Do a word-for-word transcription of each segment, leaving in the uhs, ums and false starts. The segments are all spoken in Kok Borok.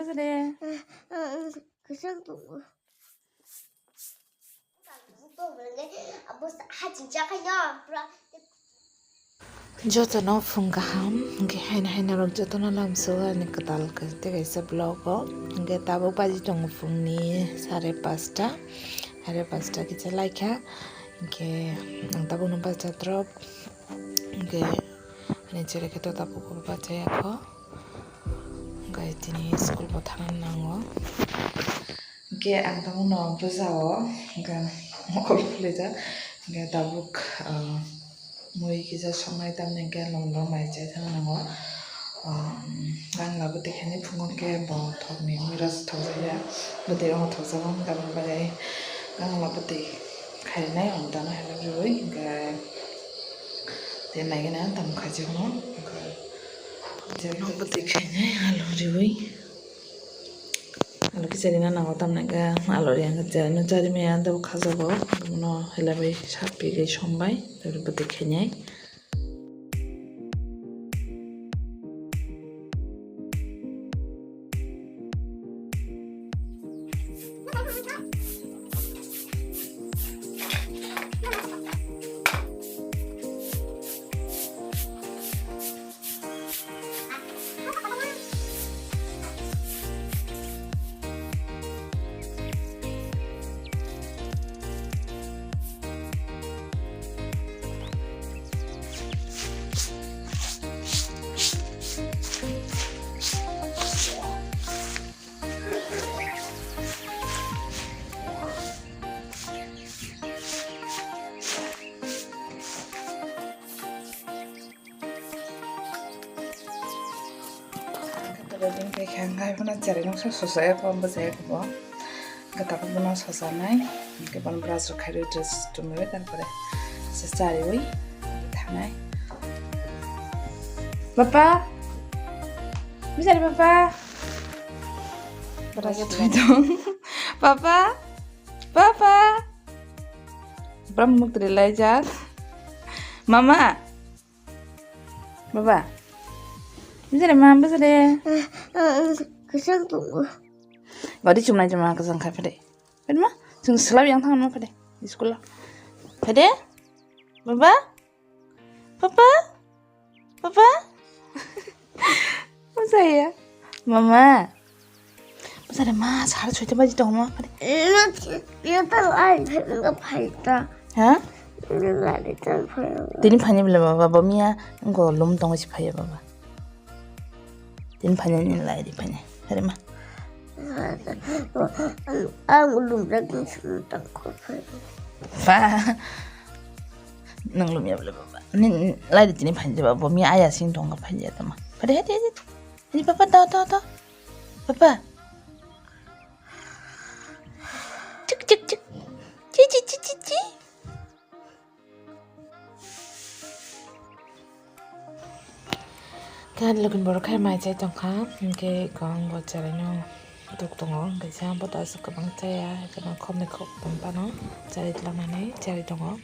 Bujale. Jotono phung kaham, hwnkhe haino haino rok jotono lamsio ani kwtal khe tei kaisa vlog o. Hwnkhe tabuk baji tongo phungni sare pasta, sare pasta kisa laikha, hwnkhe ang tabukno bacha drop, hwnkhe ani chere khe to tabuk bachaya kho. Hwnkhe tini school bo thangna nango. Hwnkhe ang tongmano bwsao, hwnkhe mokol khwlaijak. Hwnkhe tabuk, ah, mui kisa songnai, tamni hwnkhe nwng bo mai chai thangna nango. Ah, gang labo tei khainai phungo hwnkhe bo thokni mui rok thokjakya. Bwtwi rokno thokjago, hwnkhe aboni bagwi gang labo twi khainai, ang dana hai rw riwi, hwnkhe tei naigwna tamo khaijakno, hwnkhe. Jerno bwtwi khainai alu riwi. Alu kisa rina nango tamni hwnkhe alu ri ang jerno chari maya ando khajago. Bono helaibai sapi gai sombai tei bwtwi khainai. Khe tabuk bini khe hwnkhe bono cherai noksa sosa ya kho, bwsai ya kho bo. Hwnkhe tabuk bono sosa nai, hwnkhe bono brush rok khai rwi dress chumui rwi, tarpore se chariui thanai. Papa, bwsai papa. Brush khai tong. Papa, papa. Bram muk twi laijak. Mama. Baba. Bwsai ma, bwsai. Kwchang tongo. Gari chumnai chuma kwchang khai phade. Phade ma? Chwng swlai yang thang ma phade. School o. Phade? Baba? Papa? Papa? Bwsai ya? Mama. Bwsai ma sar soita baji tongo ma phade. Yo ta lai phai ta. Ha? Lai ta phai. Tini phani bela baba, bo miya ngo lum tongo si phai baba. Tini phani ni lai di phani. Hari ma. Ang lum rak ni sum tang ko phai. Ba. Nang lum ya bela baba. Ni lai di tini phani baba, bo miya aya sing tongo phai ya tama. Phade, phade, phade. Ni papa, tao, tao, tao. Papa. Chik, chik, chik. Chi, chi, chi, chi, chi. Kan login borok khai mai chai tongkha, hingke kong bo charaino tuk tongo, hingke sa bo ta aswk kwbang chaya, hingke no khopni khop tong phano chari tlangnani chari tongo.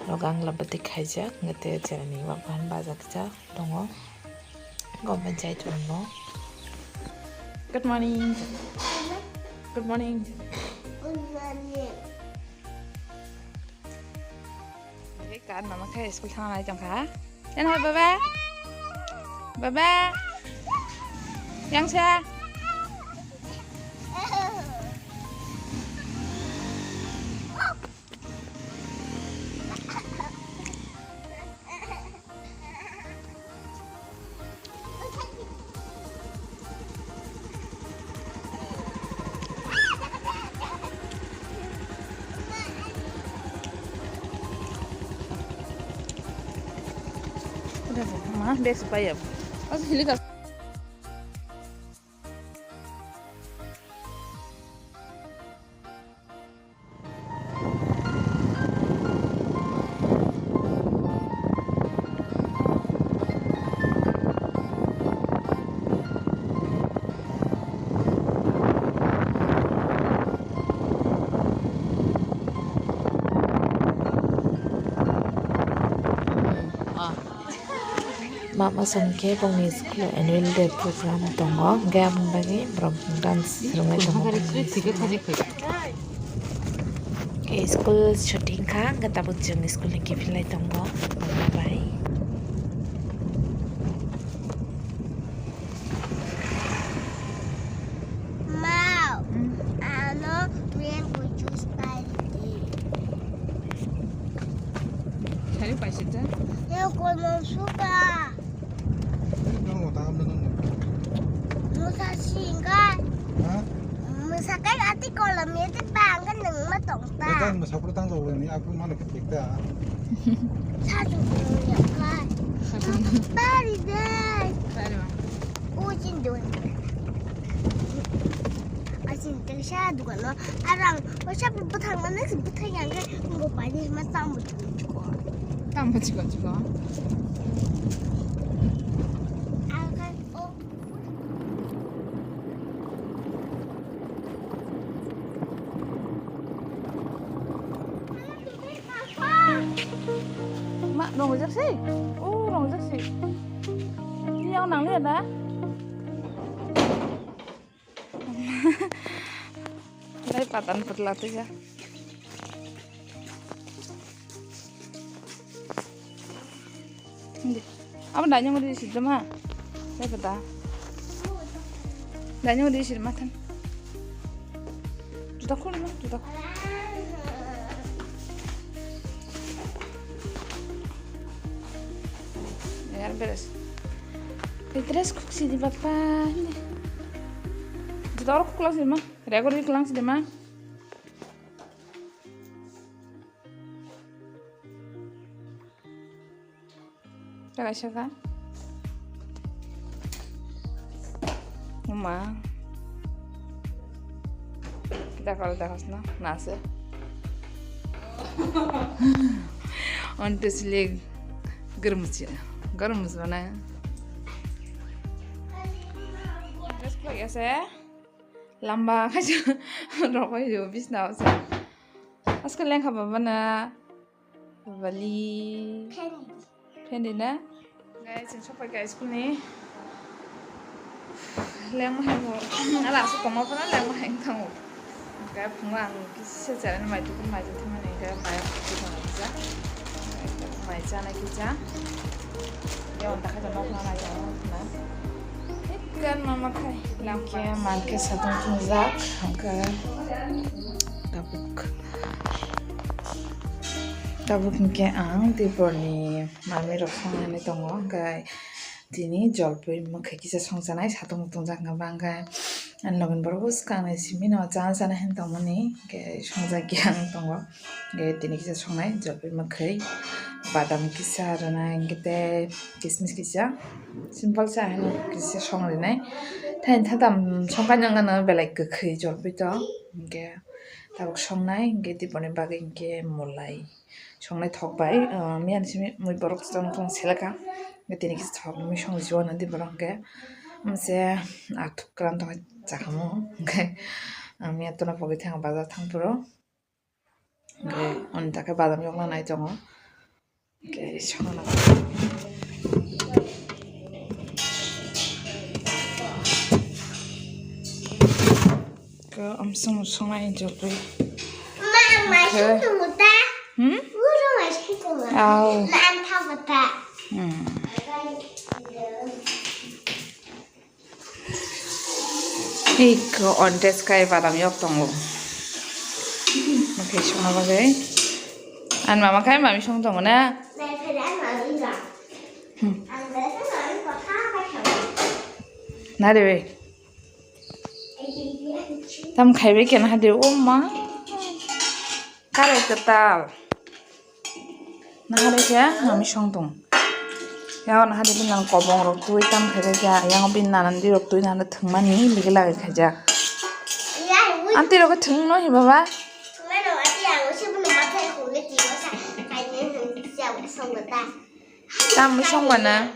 Logang labo tei khaijak, hingke te cherani wak bahan baja kisa tongo. Gom bai chai tongo. Good morning. Good morning. Good morning. Hei, kan mama khe school thang nai tongkha. Yan hai baba? Baba? Yang sa? Ma, bag se paiya. Aso hili ka. Mama song khe bongni school annual day program tongo, hwnkhe aboni bagwi borok dance rwngwi tongo. School chuti wngkha, hwnkhe tabuk chwng school ni kiphilwi tongo. Bye bye. Mao, ano rain ko juice pai di. Sari paisita? Yang kono suka. Musa singkai. Ha? Musa kai ati kolam ya ti bangkan nang ma tong ta. Tang musa pura tang jauh ni aku mana ketik ta. Satu ya kai. Bari deh. Bari bang. Ujin dun. Asin tengsa dukan lo. Arang, wasa bethang mana sih bethang yang kan. Nggak banyak mas tamu cukup. Tamu cukup cukup. Akan oh. Ma, rong jak si. Oh, rong jak si. Ini yang nang lihat dah. Lai patan patla tu ya. Hindi. Apa danyang udah di situ mah? Saya kata. Danyang udah di situ mah tan. Juta khul mah, juta khul. Yar beres. Beres kuk sidi papa. Juta orang kuk lang sidi mah. Rego di kelang sidi mah. Kaisa ka. Uma. Kita kalau dah hasna nasi. Onto silik germus ya. Germus mana? Terus kok ya saya? Lamba kaisa rokoi yo bisna asa. Aska lengkha baba na. Bali. Fendi. Fendi na? Guys, chwng sokphaikha school ni. Lengma hai mo. Ala aswk tongma phano lengma hai wng thango. Hwnkhe phungo ang kisa chana mai tuku mai tongthokmani hwnkhe mai tongthokmani kisa. Mai chana kisa. Yawan takhai tongma phano mai tongma phano. Kan mama khai. Hwnkhe mankhe satung thungjak hwnkhe tabuk. Tabuk hwnkhe ang Tiprani mami rok songnani tongo, hwnkhe tini jolpui mwkhai kisa songchanai satung tongjak hwnkhe bangkhe ani logi borok bwskango simi no chana chana hinwi tongmani hwnkhe songjak ya ang tongo. Hwnkhe tini kisa songnai jolpui mwkhai, badam kisa rwnai, hwnkhe tei kismis kisa, simple sa hinwi kisa song rinai. Thaini thatam songkha nang gana belai kwkhwi jolpui to, hwnkhe tabuk songnai, hwnkhe Tiprani bagwi hwnkhe mwlai songnai thok bai, ah, miyani simi mui borok tong tong seleka, hwnkhe tini kisa thok mui song jiwano Tiprani hwnkhe mse athuk kwran tong chakhamu, hwnkhe, ah, miya tuna pogwi thang bazar thang phuru. Hwnkhe oni takhe badam yokna nai tongo. Hwnkhe songna. Ko amsong songnai jolpui. Ma, ma, hwnkhe song tongmo ta? Hmm? Uro ma song tongmo. Au. Ma, ang thangma ta. Hmm. Iko ontes kai badam yok tongo. Oke, songna bagwi. An mama kai mami song tongo na? Hmm. Na de we. Tam khaibai kena hadi o ma. Kare kwtal. Nahare khe mami song tong. Yao nahare bin nang kobong rok twi tam khe khe yang bin nanan di rok twi nang thwngmani ligi lagi khaijak. Anti rok thwng no hi baba? Tam mui song bana.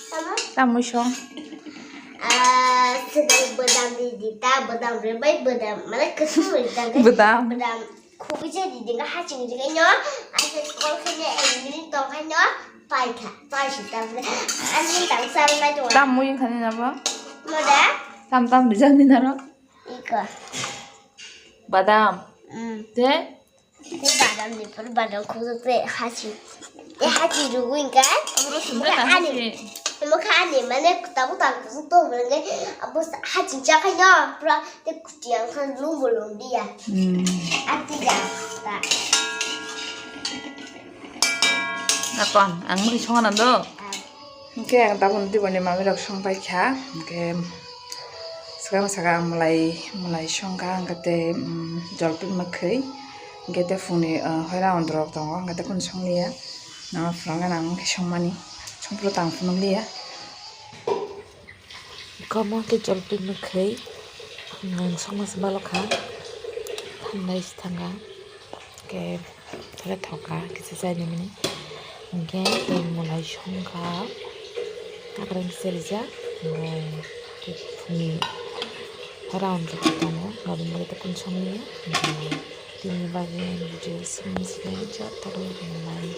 Tamo? Tam mui song. Ah, sedang bedam di dita, bedam rebai, bedam, mana kesel bedam. Bedam. Bedam. Khubui je di dinga haching dinga nyo. Asa kol khanya ek minute tong khanyo. Paikha, paisi tamle. Ani tang sal mai tongo. Tam mui khani na ba? Moda? Tam tam rijak ni na ro? Iko. Badam. Mm. Te? Te badam ni pur badam khujak te hachi. Te hachi rugu inka. Abro sumra ta Ani. Hachi. Mo kha ani mane tabu tang khujak to mane. Abo hachi chakai no. Pura Te kuti ang khan lung bolong dia. Hmm. Ati ja ta. Nakon, ang mui songa nando. Ah. Hingke ang tabuk tiboni mami rok song pai kha. Hingke swkang swkang ang mwlai, mwlai song kha, hingke te, um, jolpin mwkhwi. Hingke te phungni, uh, hoira ondorok tongo, hingke te kunu song liya. Nang phunuknani ang songmani. Songphuru tang phunuk liya. Komo ke jolpin mwkhwi, ang songma se balokha, thangnai se thanga, ke thore thoka, kisa chai ni mini, hingke tei mwlai songkha, akwrang se rijak, hingke phungni round rok tongo, nobini bagwi tei kunu songmani, hingke tini bagwi video simi simi joto rok rinai.